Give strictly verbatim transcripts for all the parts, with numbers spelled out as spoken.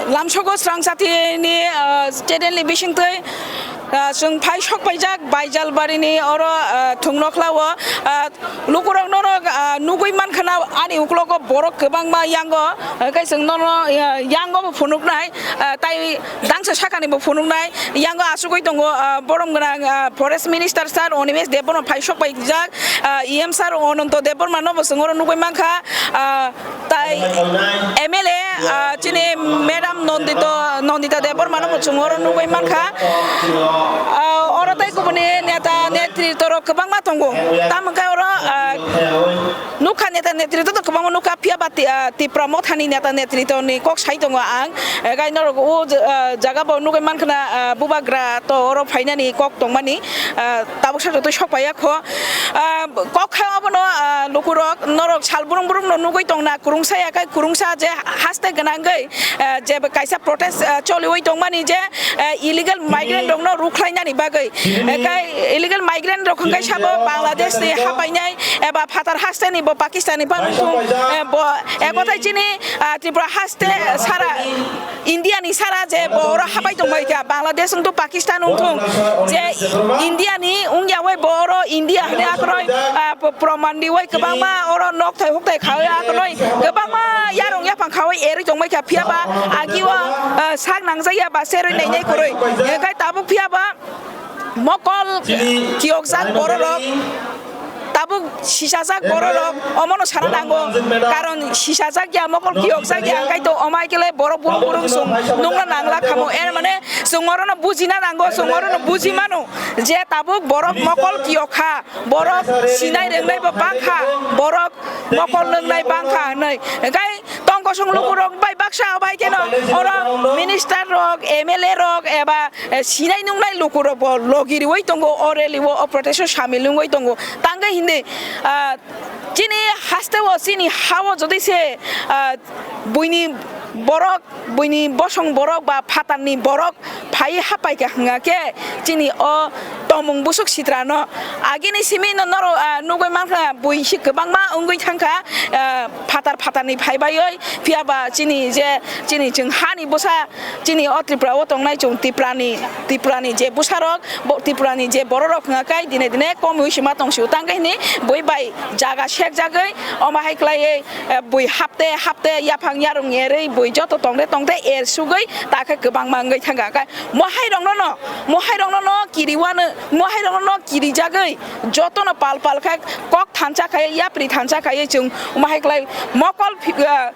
Lamsogo Srangchati ni, ah, channel ni bisingtwi, ah, chwng phai sok paijak Baijalbari ni oro, ah, Thungnokhla o, ah, lukurok norok, ah, nugwi mankha na ani uklogo borok kwbangma yango, ah, kai chwng nono, ah, yango bo phunuknai, ah, tai dangsa sakani bo phunuknai, yango asugwi tongo, ah, borom gwnang, ah, Forest Minister sir Animesh Debbarma phai sok paijak, ah, E M sir Ananto Debbarma no bo chwng oro nugwi mankha, ah, Tai M L A, ah, chini Madam Nandita, Nandita Debbarma no bo chwng oro nugwi mankha. Ah, oro tai kubuni neta netrito rok kwbangma tongo. Tamo khe oro, ah, nukha neta netrito to kwbangma nukha, phiya ba Ti-, ah, Tipra Motha ni neta netrito ni kok sai tongo ang. Eh, gai norok o j-, ah, jaga bo nugwi mankha na, ah, bubagra to oro phainani kok tongmani, ah, tabuk sa jotoi sok paiya kho. Ah, kok kha obono, ah, lukurok, norok sal brum brum no nugwi tongna, kwrwngsa ya kai kwrwngsa je haste gwnangwi, ah, je kaisa protest, ah, choliwi tongmani je, ah, illegal migrant rokno rukhlainani bagwi. Eh, kai illegal migrant rok hwnkhe sabo Bangladesh ni hapainai eba phatar haste ni bo Pakistan ni phan wngthung, eh, bo, eh, kothai chini, ah, Tripura haste sara India ni sara je bo oro hapai tongbai kha, Bangladesh wngthung, Pakistan wngthung, je India ni wngya bai bo oro India hwnwi akhoroi, ah, p-, proman riwi kwbangma oro nokthai hukthai khawi akhoroi kwbangma yarung yaphang khawi erwi tongbai kha, phiya ba agi o, ah, sak nangjak ya ba serwi nainai kwrwi. Hwnkhe tabuk phiya ba mokol kiyokjak bororok. Tabuk sisajak bororok omono sana nango, karon sisajak ya, mokol kiyokjak ya, hwnkhe to omo hai khe le borok burung burung chwng nungna nangla khamo, er mane chwng orono bujina nango, chwng orono buji mano je tabuk borok mokol kiyok kha, borok sinai rwngnai bo bang kha, borok mokol nwngnai bang kha hwnwi, hwnkhe tong kosong lukurok bai baksa bai kheno oro minister rok, M L A rok eba eh, sinai nungnai lukurok bo logi riwi tongo, o rally o, o protest o samil wngwi tongo. Tangwi hindi, ah, chini haste o, chini ha o jodi se, ah, buini borok, buini bosong borok ba phatar ni borok phai hapai kha hwnga khe chini o tomung busuk sitra no agini simi no norok, ah, nugwi mankha bui si kwbangma wngwi thangkha, ah, phatar phatar ni phai baiwi phiya ba chini je chini chwng hani bwsa Chini o Tripura o tongnai chwng Tiprani, Tiprani je bwsarok, bo Tiprani je bororok hwnga kai dine dine komiwi sima tongsio tangkhe hini bui bai jaga sekjagwi omo hai khlaiwi, eh, bui hapte hapte yaphang yarung erwi bui joto tongde tongde er sugwi takhe kwbangma wngwi thangkha. Kai mohai rokno no, mohai rokno no kiriwano, mohai rokno no kirijagwi jotono pal pal khe kok thansa khai yapri thansa khai chwng omo hai khlai mokol phi-, eh,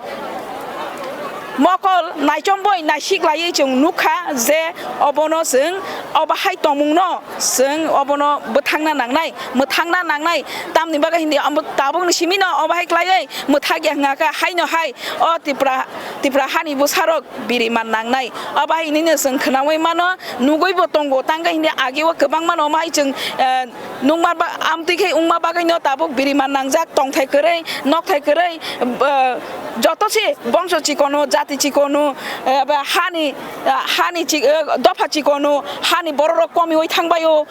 Mokol naichom boi naisik laiwi chwng nukha je obono chwng obo hai tongmungno chwng obono bwthangna nangnai, mwthangna nangnai. Tamni bagwi hindi abo tabukni simino obo hai khlaiwi mwthakya hwnkha khe haino hai o Tipra, Tipra hani bwsarok biriman nangnai. Obo hai hinino chwng khwnaui mano, nugwibo tongo, tangkhe hindi ageo kwbangmano omo hai chwng, eh, Nungma ba-, amtwi khe wngma bagwino tabuk biriman nangjak, tongthai kwrwi, nokthai kwrwi, eh, joto se bongso chikonu, jati chikonu, eh, ba hani, eh, hani chi-, eh, dopha chikonu, hani bororok komiui thangbaio,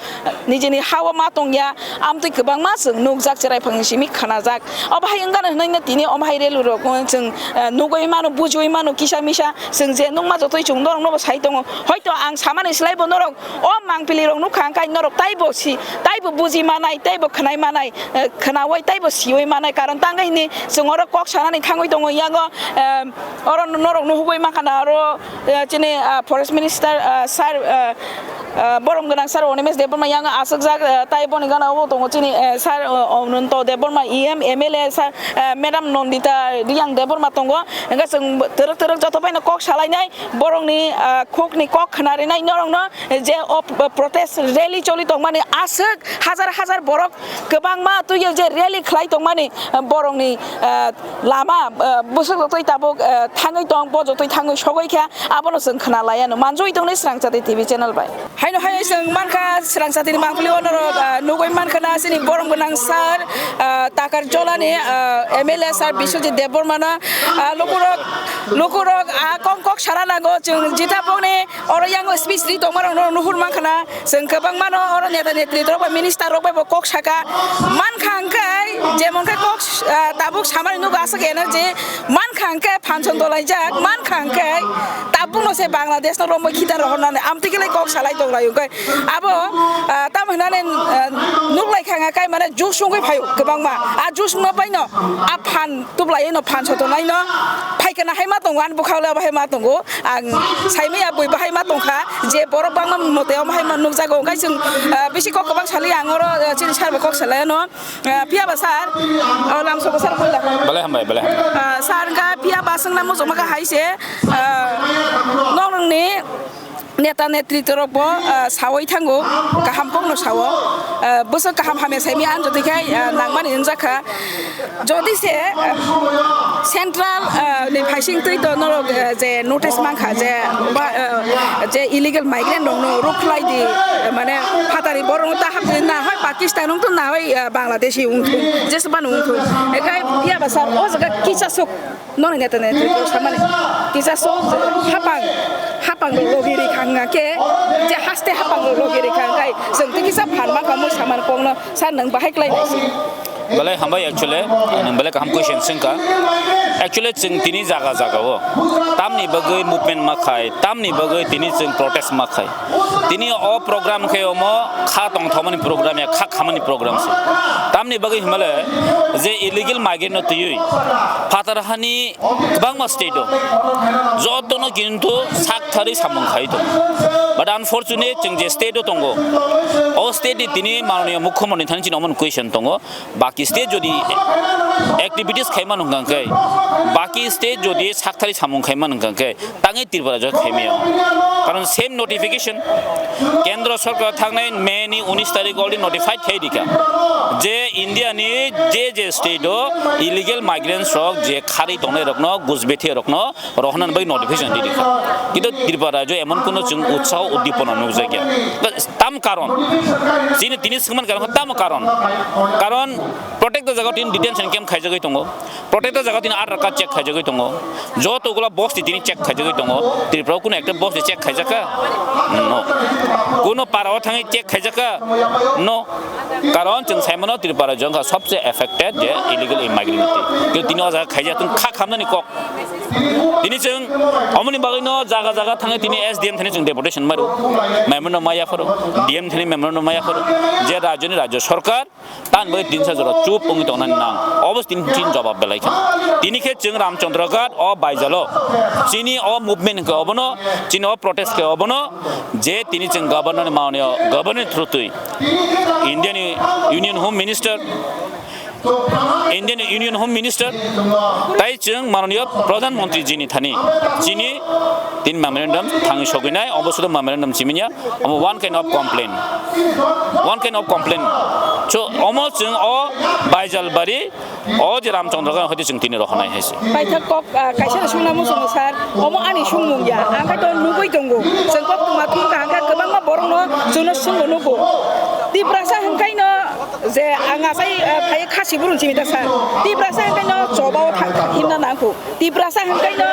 nijini hao ma tongya, amtwi kwbangma chwng nukjak, chwraiphangni simi khwnajak. Obo hai wngkha hwnwi tini omo hai rally rok, eh, chwng, eh, nugui mano, bujiui mano, kisa misa, chwng je nukma jotoi chwng norokno bo sai tongo. Hoito ang samani slai bo norok O mangpili rok nukha hwnkhe norok taibo si, taibo buji manai, taibo khwnai manai, eh, khwnaui taibo siui manai, karon tangkhe hini chwng oro kok sanani thangwi tongo, yango, eh, oro norok nuhugwi mankha na oro, eh, chini, ah, forest minister, ah, sir, eh, eh, borom gwnang sir Animesh Debbarma yango achukjak, eh, tai boni gana o tongo chini, eh, sir, eh, Ananto Debbarma E M, M L A sir, eh, madam Nandita Reang Debbarma tongo, hwnkhe chwng twrwk twrwk joto bai no kok salainai. Borokni, ah, khukni kok khna rinai norokno je o p-, protest rally choli tongmani aswk hajar hajar borok kwbangma twiyo je rally khlai tongmani, ah, borokni, ah, lama, ah, bwswk jotoi tabuk, ah, thangwi tong, bo jotoi thangwi sogwi kha, abono chwng khna laiya no manjui tongnai Srangchati T V channel bai. Haino hai chwng mankha Srangchati ni mangpili o norok, ah, nugui mankha na chini borom gwnang sir, ah, Takar Jolani, ah, M L A sir Biswajit Debbarma no, ah, lukurok Lukurok, ah, kong kok sana nango, chwng jita bokni oro yango speech ri tongmarokno nuhur mankha na, chwng kwbangmano oro neta netri rok bai minister rok bai bo kok saka. Mankha hwnkhe, jemon khe kok, ah, tabuk samani nugo aswk energy, mankha hwnkhe function dolaijak, mankha hwnkhe tabuk Kuno se Bangladesh no romwi khitan rohornani amtwi khe lai kok salai tong lai, hwnkhe abo, ah, tamo hinani, ah, nuk lai kha, hwnkhe mane juice wngwi phaio kwbangma. A juice wngma bai no a phan tublai no phan sotonai no phaikhe na hai ma tongo, ani bwkhao le abo hai ma tongo. Ang saimaya bui bahai ma tongkha je borok bangma mote omo hai ma nukjago, hwnkhe chwng, ah, bisi kok kwbang sali ang oro, ah, chini sir bai kok salai ano. Ah, phiya ba sir, oh, lamsoko sir buila. Belai hambai, belai hambai. Ah, sir, hwnkhe phiya ba swngna muchungma kha hai se, ah, nokni neta netri torok bo, ah, sawi thango, kaham kokno sao, ah, bwswk kaham hamya saimaya ang jotoi khai, ah, nangmani wngjakha. Jodi se, ah, central, ah, ni phaising twi to norok, ah, je notice mankha je ba, ah, je illegal migrant rokno rukhlai di, ah, mane phatari borok ta hapdi na hoi Pakistan wngthung na hoi, ah, Bangladeshi wngthung, jesbano wngthung. Ekai phiya ba sir o jaga kisa sok noni neta neta samani kisa sok hapang hapang rok logi ri khang khe je haste hapang rok logi ri khang kai chwng twi kisa phan mankha mui samani kokno. Sir, nwng bahai klai nai se. Belai hambai actually, nwng belai kaham question swngkha. Actually, chwng tini jaga jaga o tamni bagwi movement ma khai, tamni bagwi tini chwng protest ma khai. Tini o program khe omo kha tongthokmani program ya kha khamani program se. Tamni bagwi himale je illegal migrant no twiwi phatar hani kwbangma state o jotono kintu sak thari samung khai tongo. But unfortunate, chwng je state o tongo, o state ni tini mananiya mukhyamantri thani chini omo question tongo, baki state jodi activities khai mano hwnkha khe, baki state jodi sak thari samung khai mano hwnkha khe, tangwi Tripura jora khaimaya. Karon same notification, Kendra Sorkar thangnai May ni unis tarik already notified khai dikha je India ni je je state o illegal migrants rok je kharwi tongnai rokno, gusbethe rokno rohornani bai notification ri dikha. Kintu Tripura rajyo emon kuno chwng utsaho uddipona nukjakya. Tam karon, chini tini swngman karon, tam karon, karon protected jaga tini detention camp khaijagwi tongo. Protected jaga tini Aadhaar card check khaijagwi tongo. Joto gula bosti tini check khaijagwi tongo. Tripura o kuno ekta bosti check khaijakha? No. Kuno para o thangwi check khaijakha? No. Karon chwng saimano Tripura jongkha sobse affected je illegal immigrant. Khe tini o jaga khaijak tong kha khamnani kok. Tini chwng omoni bagwi no jaga jaga thangwi tini S D M thani chwng deputation maru. Memorandum maya pharo. D M thani memorandum maya pharo. Je rajyoni rajyo sorkar Tan bai tinsa jora chup wngwi tongnani nang. Obo tini chini jawab belai kha. Tini khe chwng Ramchandra Ghat o baijalo. Chini o movement khe obono, chini o protest khe obono, je tini chwng governor ni mani o, governor ni through twi Indian Union Home Minister, Indian Union Home Minister, tai chwng mananiya Pradhan Mantri jini thani, chini tin memorandum thangwi sogwinai, obo sudo memorandum chimanya. Omo one kind of complaint. One kind of complaint. So, omo chwng o Baijalbari, o je Ramchandra Ghat hoite chwng tini rohonai hai se. Paithak kok, ah, kaisa no sungna muchungo sir. Omo ani sungmung ya. Ang khe to nugui tongo. Chwng kok tuma thung ka hangkhe kwbangma borok no chwngno sungbo nugo. Tiprasa hwnkhe no je ang asai, ah, phai khasi burun simi ta sir. Tiprasa hwnkhe no choba o thang himna nangkho. Tiprasa hwnkhe no,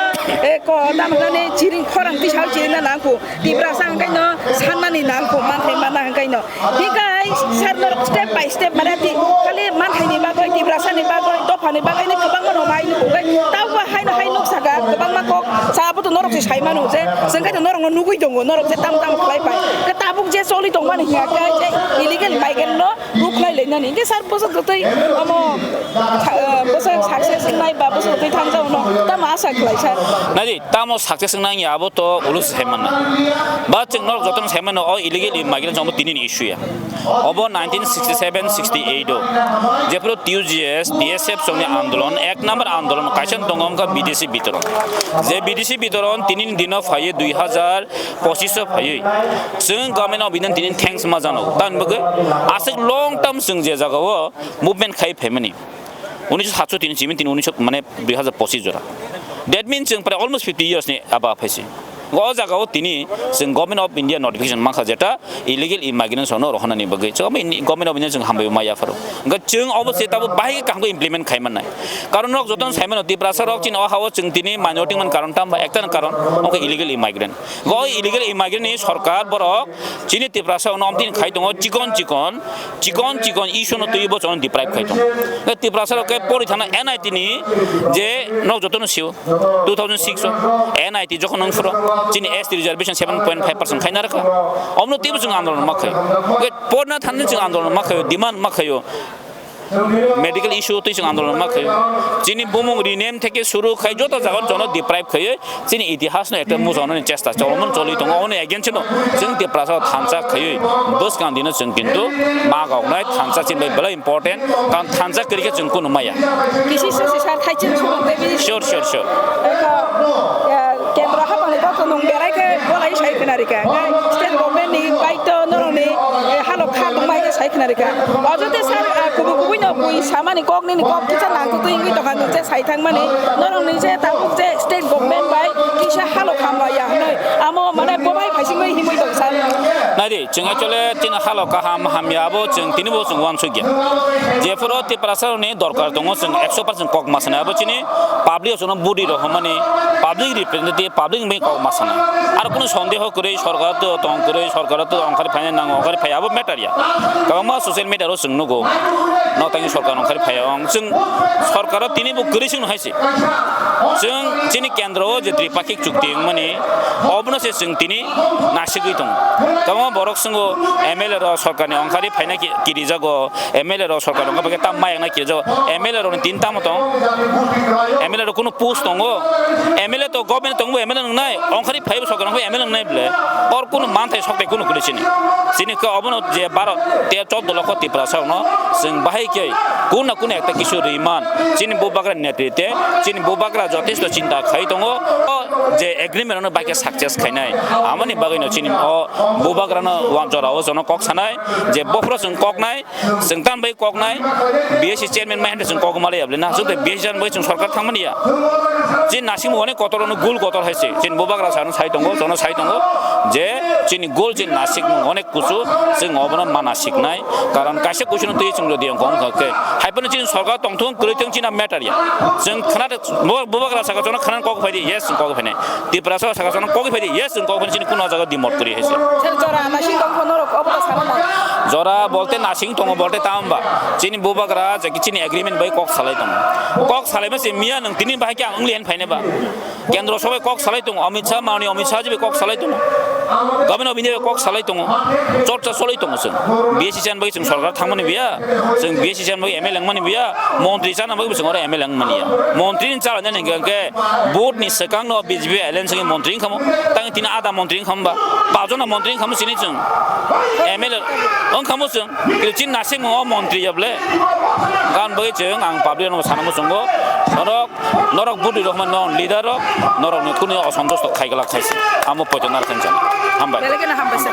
eh, ko, tamo hwnani chiring khorang tisao chiringna nangkho. Tiprasa hwnkhe no sannani nangkho, manthai manna hwnkhe no. Hikai sir norok step by step mane ti-, khali manthaini bagwi, Tiprasani bagwi, dophani bagwi ni kwbangma no mai nukgo. Tei tabukba haino hai nuksa kha, kwbangma kok sa abo to norok se sai mano je, chwng khe to norokno nugui tongo, norok je tam tam khlai pai. Khe tabuk je choli tongmani hiya khe je illegal migrant no Bukhlai lainani. Hingke sir, bwswk kwtwi omo, ah, bwswk success wngnai ba bwswk kwtwi thangjak no tamo asa khlai sir? Naidi, tamo success wngnai ya, abo to ulo se sai manna. Ba chwng norok jotono sai mano, o illegal immigrants omo tini ni issue ya. Obo nineteen sixty-seven sixty-eight o jephuru T U G S, T S F chongni andolon, ek number andolon kaisa tongo wngkha B D C bitoron. Je B D C bitoron tini ni dino phaiye dui hazar pochish o phaiwi chwng Government of India tini thanks ma jano. Tamni bagwi aswk long term chwng je jagao movement khai phaimani. Unisho satso tini simi tini unisho mane dui hazar pochish jora. That means chwng prai almost fifty years ni aba phaisi. O jagao tini chwng Government of India notification mankha jeta illegal immigrants no rohonani bagwi. Chwng Government of India chwng hambai ma yapharo. Hwnkhe chwng obo se tabo bahai kaham implement khai mannai. Karon rok jotono sai mano Tiprasa rok chini o hao chwng tini minority man karon tamba ekta karon omo khe illegal immigrant. Go illegal immigrant ni sorkar borok chini Tiprasa ono omtini khai tongo chikon chikon, chikon chikon issue no twi bo chwng deprive khai tongo. Tiprasa rok khe pori thana N I T ni je nok jotono sio two thousand six o N I T jokhon wng phuru chini S T reservation seven point five percent khaina rwkha. Omono teibo chwng andolon ma khaio. Hwnkhe porna thani chwng andolon ma khaio, demand ma khaio. Medical issue twi chwng andolon ma khaio. Chini bumung rename theke suru khai joto jaga jono deprive khaiwi chini itihas no ekta muchungnani chesta cholomon choli tongo. Oni against no chwng Tiprasa thansa khaiwi bwskang dino chwng kintu ma goknai thansa chini bai belai important. Karon thansa kwrwi khe chwng kunu maya. Kisi sisi sar khai chwng suru tebi. Sure, sure, sure. Eko, ya, kendro hapang ni kok nung berai khe bolai sai khna rika. State government ni kaito norok ni, eh, halok kha tong bai khe sai khna rika. Ojote sar, ah, kubu kubu no bui samani kok nini kok kisa nang tu twi wngwi tong kha nung je sai thang mani. Norok ni je tabuk je state government bai kisa halok hamla ya hwnwi. Amo mane bobai phaisingwi himwi tong sar. Nai di, chwng actually chini halok kaham hamya abo chwng tini bo chwng uansukya. Jephuru Tiprasa rokni dorkar tongo chwng ekso percent kok ma sanai abo chini public o chwngno budi rok hwnmani public representative public ni kok ma sanai. Aro kunu sondeho kwrwi sorkar to tong kwrwi sorkar to ongkhari phaina nango ongkhari phai abo matter ya. Kwbangma social media ro chwng nugo. Nokthangni sorkar ongkhari phai ong chwng sorkar o tini bo kwrwi chwng hai se. Chwng chini kendro o je tripakhik chukti wngmani obono se chwng tini nasigwi tongo. Kwbangma borok chwngo M L A rok sorkarni ongkhari phaina ki-, kirijago, M L A rok sorkar ongkhari phaikhe tam mayakna kirijago, M L A rokni tin tamo tong? M L A rok kunu post tongo? M L A to government tongbo M L A nwngnai, ongkhari phaibo sorkar ongkhari M L A nwngnai bwle, or kunu manthai sokthai kunu kwrwi chini. Chini khe obono je baro te choddo lokho Tiprasa rokno chwng bahai khe kuna kuna ekta kisu rwi man. Chini bubagra netrite, chini bubagra jotesto chinta khai tongo. O je agreement ano bai khe success khainai. Amoni bagwi no chini o bubagra no wan jora o jono kok sanai je bophro chwng kok nai, chwng tan bai kok nai, B S C chairman mai hande chwng kok mali able na, chwng B S C chairman bai chwng sorkar thangmani ya. Chini nasing mo onek kotor ono gul kotor hai se. Chini bubagra sano sai tongo, jono sai tongo je chini gul chini nasing mo onek kuchu chwng obono mana siknai. Karon kaisa kuchung twi chwng jodi ang kong kha khe, hai phano chini sorkar tongthung kwrwi thung chini matter ya. Chwng khna de, bo-, bubagra saka chwng khna kok phai di, yes, chwng kok phai nai. Tiprasa saka chwng kok phai di, yes, chwng kok phai nai, chini kuno jaga dimot kwrwi hai se. Sir, jora ama si tong phano rok obo ta sana na. Jora bolte nasing tongo bolte tamo ba. Chini bubagra je ki chini agreement bai kok salai tongo. Kok salai ma se miya nang tini bahai khe ang ungli hen phai nai ba. Kendro sobai kok salai tongo, Amit Shah, Mananiya Amit Shah jibai kok salai tongo. Government of India bai kok salai tongo. Chorcha cholai tongo chwng. B S C chani bagwi chwng sorkar thangmani biya, chwng B S C chani bagwi M L A wngmani biya, montri chana bagwi chwng oro M L A wngmani ya. Montri ni chala nani hwnkhe vote ni swkang no B J P alliance ni montri wngkhamo, tang tini ada montri wngkhamo ba, pajona montri wngkhamo chini chwng. M L A wngkhamo chwng, kilo chini nasing mo montri ya ble. Gan bagwi chwng ang public no sana muchungo. Oro Norok budi rok man, norok leader rok, norok ni kunu osantosto khai glak khai se. Amo poito nar khan jani. Hambai. Belai kheno hambai sir.